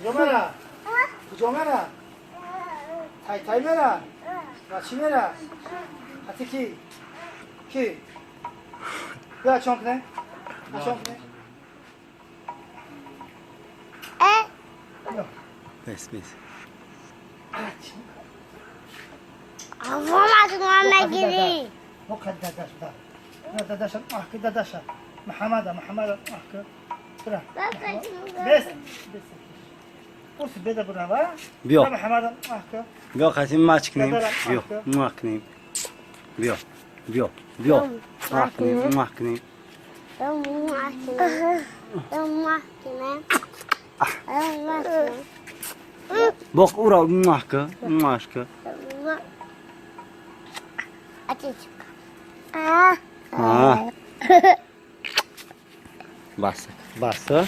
Куҷо мера? Куҷо мера? Тай тай мера? Ва чӣ мера? Ати ки? Ки? Бیا чон кунем? Чон кунем? Бес, бес. Биё. Биё қатим мач кунем. Биё, муа кунем. Биё, биё, биё. Муа кунем, муа кунем. Боқ уро муа ка, муаш ка. Баса, баса.